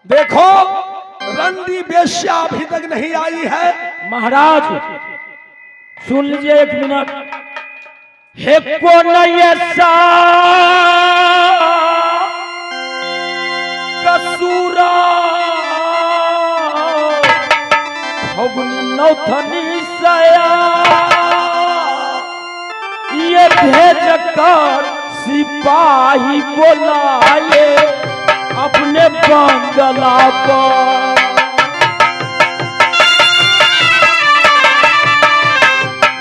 देखो रंडी बेश्या अभी तक नहीं आई है। महाराज सुन लीजिए एक मिनट। हे को नहीं ऐसा कसूरा फगुनी नौथनी सया ये भेज कर सिपाही बोलाए अपने बंगला पर।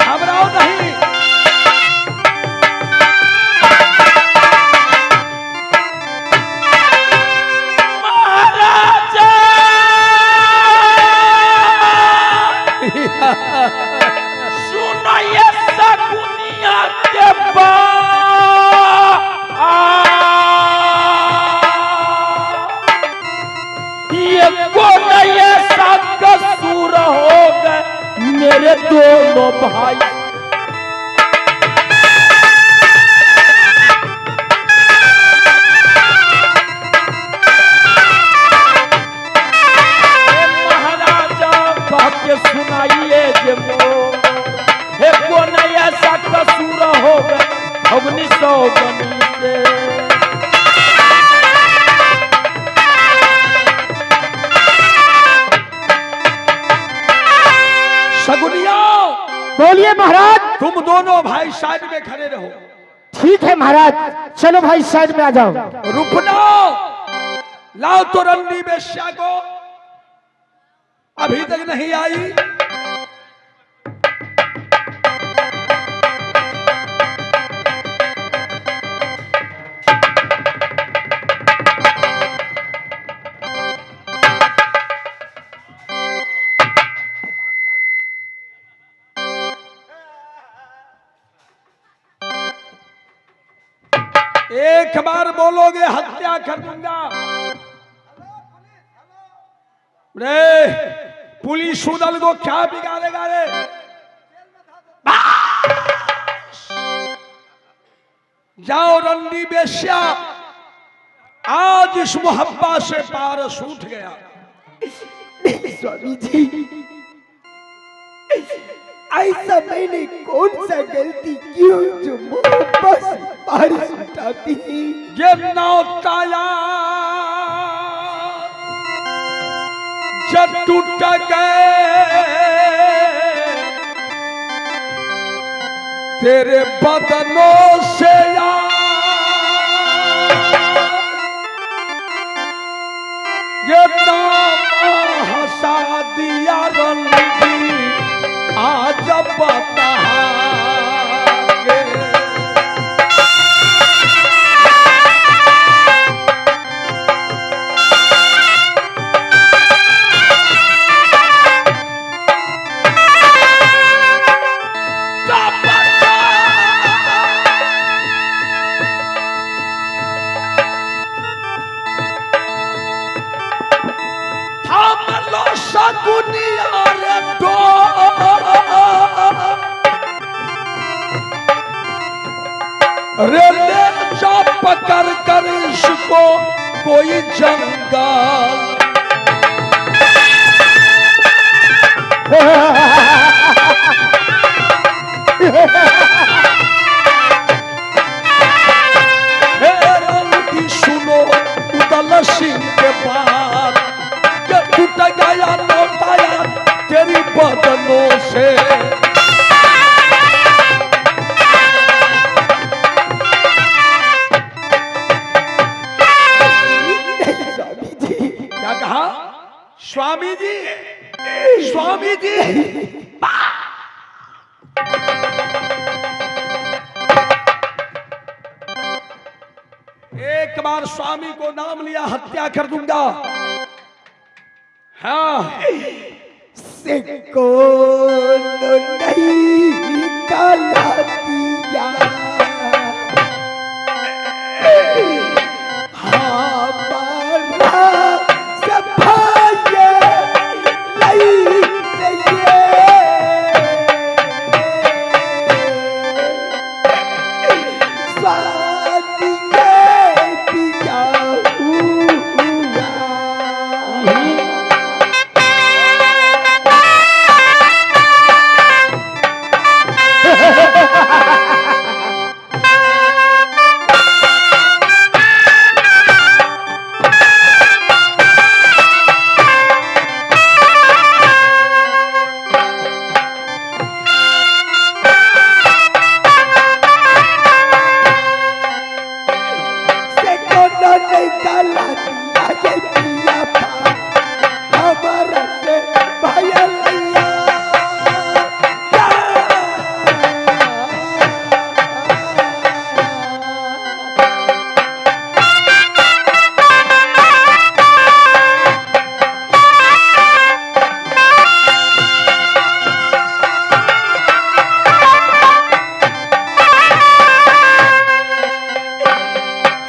घबराओ नहीं। महाराजा सुनो ये सगुनिया के ये कौन ऐसा कसूर हो गए मेरे दोनों भाई। महाराजा कह के सुनाइए जे मोर हे कौन ऐसा कसूर हो गए अग्नि सौगनी से। सगुनिया बोलिए महाराज। तुम दोनों भाई साइड में खड़े रहो। ठीक है महाराज, चलो भाई साइड में आ जाओ। रुकना, लाओ तो रंडी बेश्या को, अभी तक नहीं आई। एक बार बोलोगे हत्या कर दूंगा। रे पुलिस उदल को क्या बिगाड़ेगा रे? जाओ रंडी बेश्या, आज इस मोहब्बा से पारस उठ गया। स्वामी जी ऐसा मैंने कौन सा गलती की जो मोहब्बत से बारिश उठाती। ये नौताया जब टूट गए तेरे बदनों से यार, ये नाम हंसा दिया रंडी आज बता के। थाम लो सगुनिया रे रे ले जा पकड़ कर इसको कोई जंगल। हे रंडी सुनो उदल सिंह के बाद, ये टूट गया लौटाया तेरी बदनों से। क्या कहा स्वामी जी? स्वामी जी एक बार स्वामी को नाम लिया हत्या कर दूंगा। हाँ से कौन नहीं काला दिया हमारा सफाया नहीं चाहिए। स्वामी के पिया हुआ। दी। से कोनो नहीं गला दिया ये पिया पा हमारा से भाया लैया।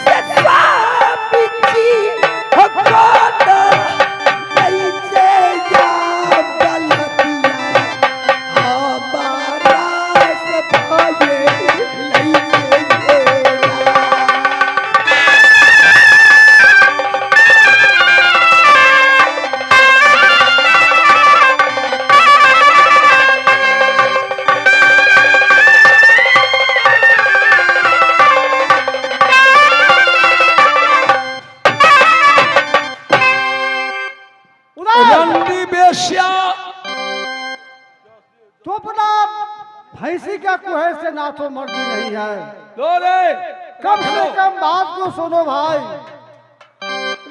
से स्वामी जी हो कोनो नहीं से या गलतिया हमारा से भाये लैया। रंडी बेश्या तो अपना भैंसी का कुहे से ना तो मर्जी नहीं है। लो रे कम से कम बात को सुनो भाई,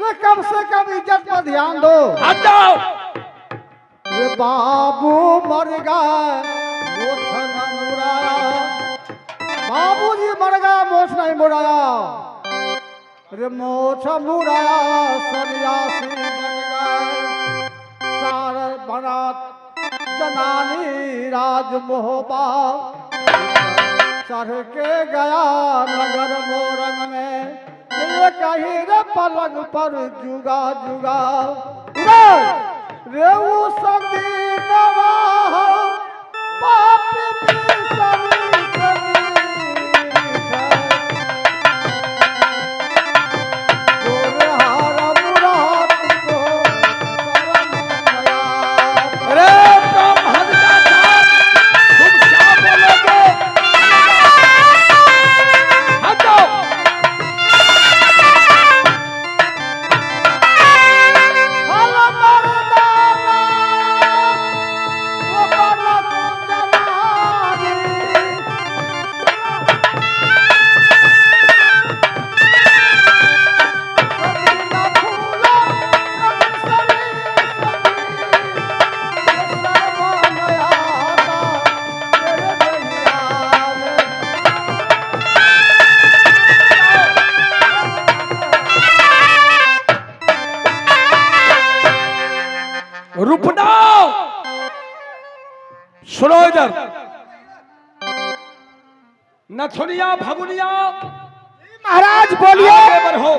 रे कम से कम इज्जत पर ध्यान दो। हट जाओ। रे बाबू मर गए मोछ न मुड़ाया, बाबूजी मर गया मोछ नहीं मुड़ाया, रे मोछ मुड़ाया सन्यासी बन गए, सार बना जनानी राज मोहबा चढ़ के गया नगर मोरंग में, ये कहीं रे पलंग पर जुगा जुगा रे रे उ संदीनवा पापी बिसरी गोरे हारा मुराद को शरण गया। अरे ब्राह्मण का जात, तुम क्या बोलोगे? हट जाओ। हल मर्दाना वो बनत जनानी, कभी न फूला कभी सरी सभी, ये शर्मा न आता तेरे दरिया में। रुकना, सुनो इधर। नथुनिया भगुनिया महाराज बोलिए। आगे बढ़ो,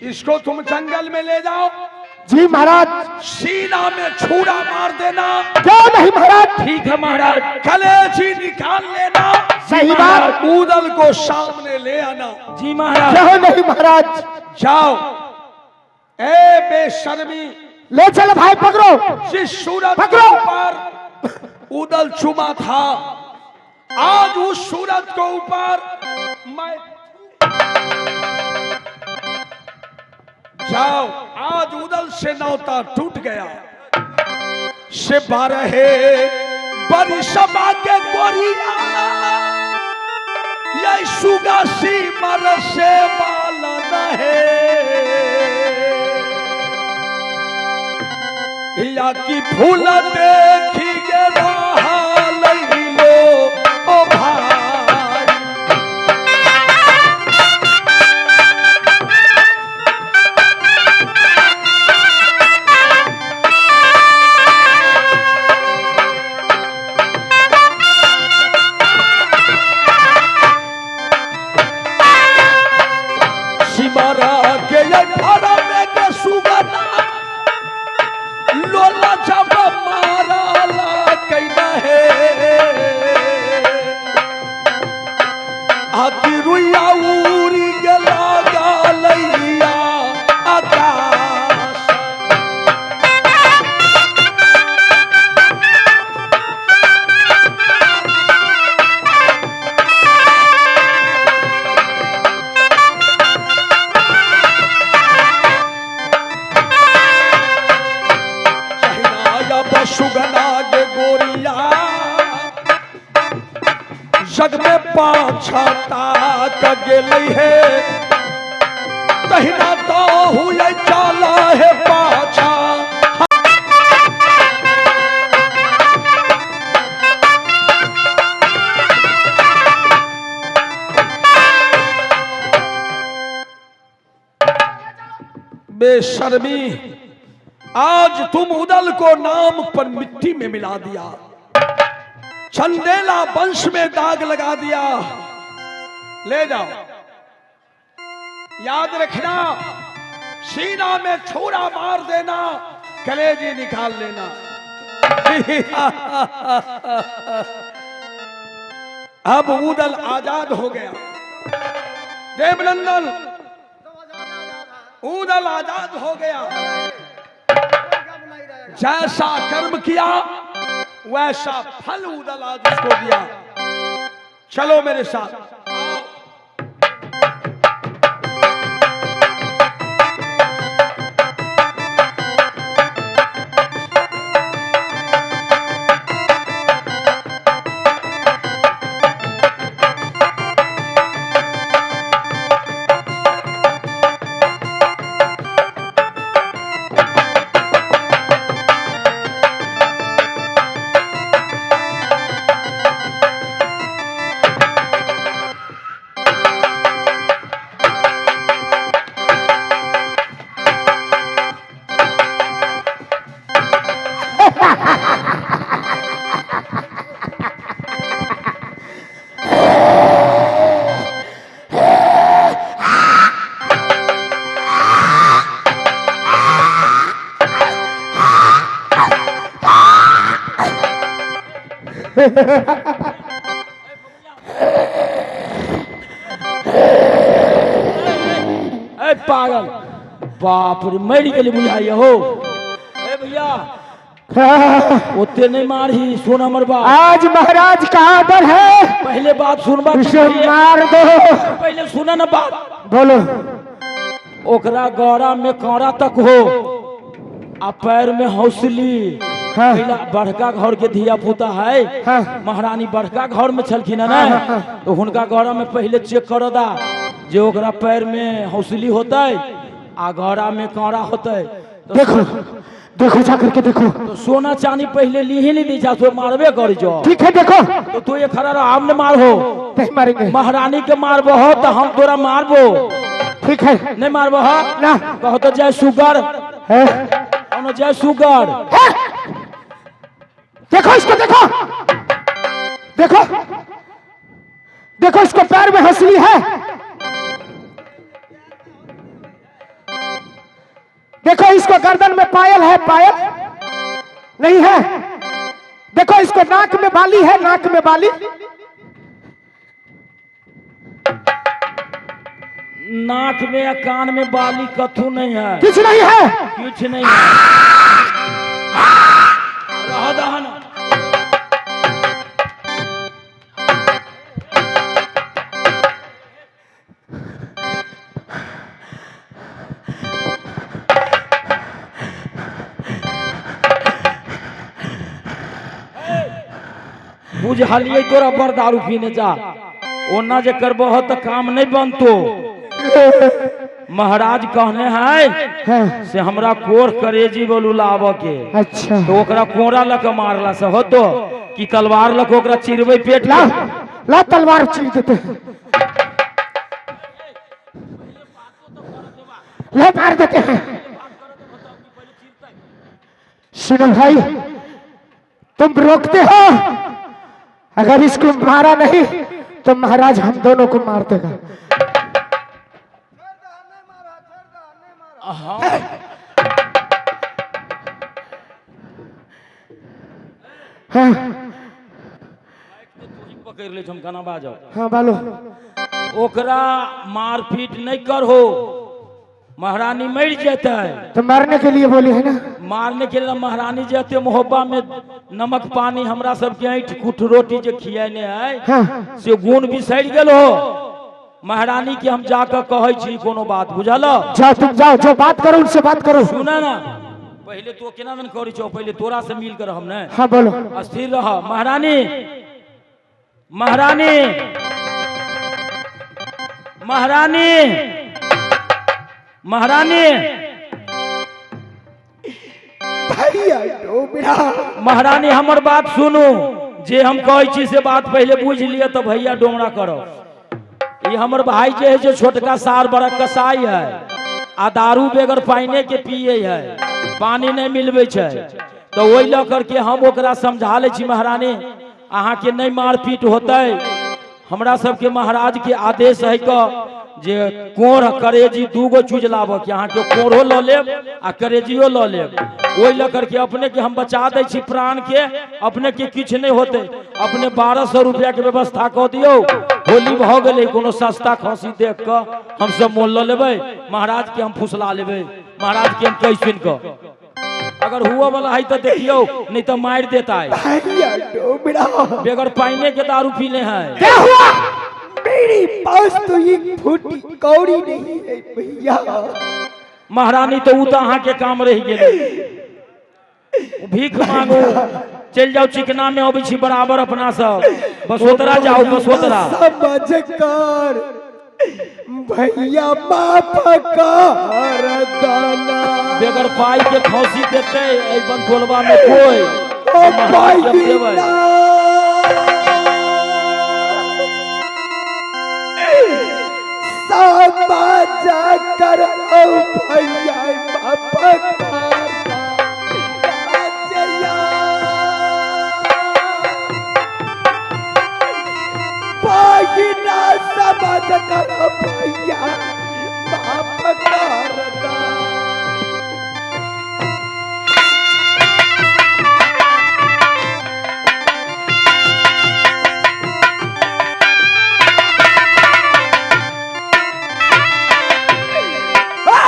इसको तुम जंगल में ले जाओ। जी महाराज। सीना में छुरा मार देना। क्यों नहीं महाराज? ठीक है महाराज। कलेजी निकाल लेना। सही बात। उदल को सामने ले आना। जी महाराज। क्यों नहीं महाराज? जाओ। ए बेशर्मी, ले चलो भाई, पकड़ो। जिस सूरत के पकड़ो। ऊपर उदल चुमा था, आज उस सूरत के ऊपर मैं जाओ। आज उदल से नौता टूट गया। से बारह बड़ी सभा के गोरिया, ये सुगा सी मर से बालन है, या की फूल देखी गे रहा लैलो ओ भाई। सिमरा के ये फरा में के सुगना लोला जब मारा ला कैदा है। जग में पाछा ताक गेलै है तहिना तो हुए चला है पाछा। बेशर्मी, आज तुम उदल को नाम पर मिट्टी में मिला दिया, चंदेला वंश में दाग लगा दिया। ले जाओ, याद रखना, सीना में छुरा मार देना, कलेजी निकाल लेना। अब उदल आजाद हो गया। देवनंदन, उदल आजाद हो गया। जैसा कर्म किया वैसा फल उदल आज उसको दिया। चलो मेरे साथ। ए पागल, बाप रे मर गेली बुझाइए हो। ए भैया ओते नहीं मारही, सुन हमर बात। आज महाराज का आदर है, पहले बात सुनबा, मार दो पहले सुन न बात। बोलो। ओकरा गौरा में कौरा तक हो आ पैर में हौसली। हाँ। बड़का घर के धिया पुता है। हाँ। महारानी बड़का घर में छलखिन है ना। हाँ। तो हुनका गौरा में पहले चेक कर दा जे ओकरा पैर में हौसली होता है आ गौरा में कौरा होता है। तो देखो देखो जा करके देखो। तो सोना चांदी पहले ली ही नहीं दी जा, तो मारबे कर जो। ठीक है देखो। तो तू ये खड़ा रह, हम ने मारबो नहीं मारेंगे। महारानी के मारबो हो तो हम तोरा मारबो। ठीक है नहीं मारबो हो ना। कहो तो जय सुगर है, जय सुगर। देखो इसको, देखो देखो देखो, इसको पैर में हंसली है। देखो इसको गर्दन में पायल है, पायल नहीं है। देखो इसको नाक में बाली है, नाक में बाली। नाक में या कान में बाली कथू नहीं है, कुछ नहीं है, कुछ नहीं है। रह दहन। बुझलिए तोरा बड़ दारू पीने जा, ओना जे करबो तो काम नहीं बनतो। महाराज कहने है से हमरा कोर करेजी बोलू लाब के। अच्छा। तो ओकरा कोरा लक मारला से होतो कि तलवार लक ओकरा चिरबै पेट ला, ला तलवार चीर देते, ला मार देते हैं। सुनो भाई, तुम रोकते हो, अगर इसको मारा नहीं तो महाराज हम दोनों को मार देगा। हाँ। पकड़ ले झमकाना बाजो। हाँ बालो। ओकरा मारपीट नहीं करहो, महारानी मर जेतै। तो मारने के लिए बोली है ना? मारने के लिए महारानी जेते मोहब्बा में नमक पानी हमरा सबके ऐठ कुठ रोटी जे खियाने है। हाँ। से गुण बिसरि गेल हो। महारानी के हम जाकर कहै छी कोनो बात, बुझल? जाओ तुम जाओ, जो बात करो उनसे बात करो। सुना ना, पहले तो केना दिन करै छौ, पहले तोरा से मिल कर हम ने। हाँ बोलो। स्थिर रह महारानी। महारानी, महारानी, महारानी, भैया डोमरा। महारानी हमर बात सुनू, जे हम कहै छी से बात पहले बुझ लिअ तो भैया डोमरा करो। ये हमर भाई जे है जो छोटका सार बड़ा कसाई है आ दारू बेगर पाइने के पिए है, पानी नहीं मिलबै छै, तो वही लऽ करके हम ओकरा समझा लै छी महारानी अहाँ के नहीं मारपीट होतै। हमरा सबके महाराज के आदेश है क जे कोढ़ करेजी दूगो चूज लाबऽ के, अहाँ के कोढ़ो लऽ लेब आ करेजियो लऽ लेब। ओहि लऽ करके अपने के हम बचा दै छी प्राण के, अपने के किछु नहीं होतै। अपने 1200 रुपया के व्यवस्था कऽ दियौ, होली भऽ गेलै, कोनो सस्ता खसी देख कऽ हमसब मोल लऽ लेबै, महाराज के हम फुसला लेबै, महाराज के हम कहि सुनि कऽ। अगर हुआ वाला है तो देखियो, नहीं तो मार देता है। बगैर पाइने के दारू पीने हैं। क्या हुआ? मेरे पास तो एक फूटी कौड़ी नहीं है भैया। महारानी तो उ तो अहाँ के काम रह गेलै, भीख मांगू चल जाओ चिकना में अबै छी बराबर अपना सब, बसोतरा जाओ बसोतरा। समझ कर भैया माफ कर दाना, बगैर पाई के खौसी देते एहि बनटोलबा में कोई। ओ भाई समझ कर ओ भैया माफ कर ना, समझ कर भैया माफ कर दा।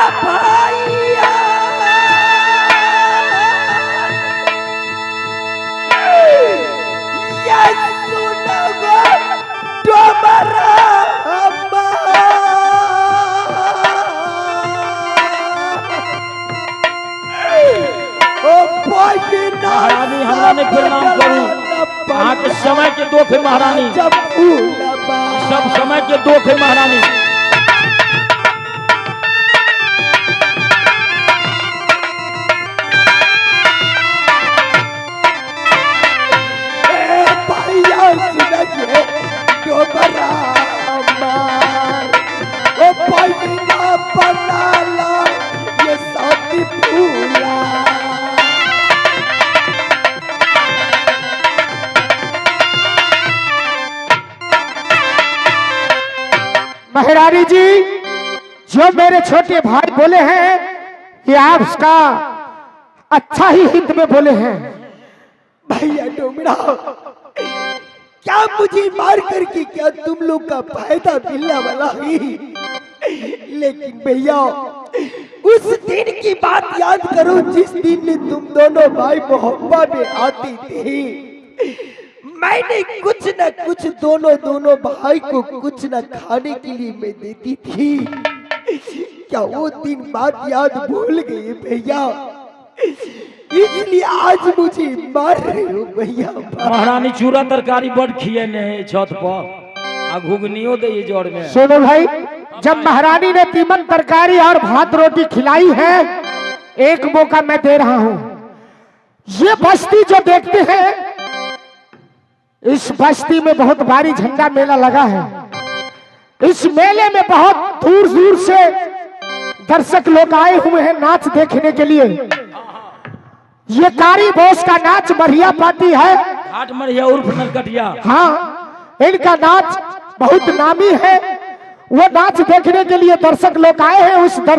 भैया ये सुनो डोमरा अम्मा, ओ बहिना। महारानी हमरा नहीं प्रणाम करू, अहाँ के समय के दोख है महारानी, सब समय के दोख है महारानी। ओ बहिना बना ला ये साथी फूला। महारानी जी जो मेरे छोटे भाई बोले हैं ये आपका अच्छा ही हित में बोले हैं। भैया डोमरा क्या मुझे मार करके क्या तुम लोग का फायदा मिलने वाला है? लेकिन भैया उस दिन की बात याद करो जिस दिन तुम दोनों भाई मोहब्बत में आते थे। मैंने कुछ न कुछ दोनों दोनों भाई को कुछ न खाने के लिए मैं देती थी। क्या वो दिन बात याद भूल गए भैया? इसलिए आज मुझे मार रहे हो भैया। महारानी चूड़ा तरकारी बड़ खियने है छत पर आ घुगनियो दे जड़ में। सुनो भाई, जब महारानी ने तीमन तरकारी और भात रोटी खिलाई है, एक मौका मैं दे रहा हूँ। ये बस्ती जो देखते हैं, इस बस्ती में बहुत भारी झंडा मेला लगा है। इस मेले में बहुत दूर दूर से दर्शक लोग आए हुए हैं नाच देखने के लिए। ये कारी बोस का नाच मरिया पार्टी है, घाट मरिया उर्फ नरकटिया। हाँ, इनका नाच बहुत नामी है। वो नाच देखने के लिए दर्शक लोग आए हैं। उस दर्शक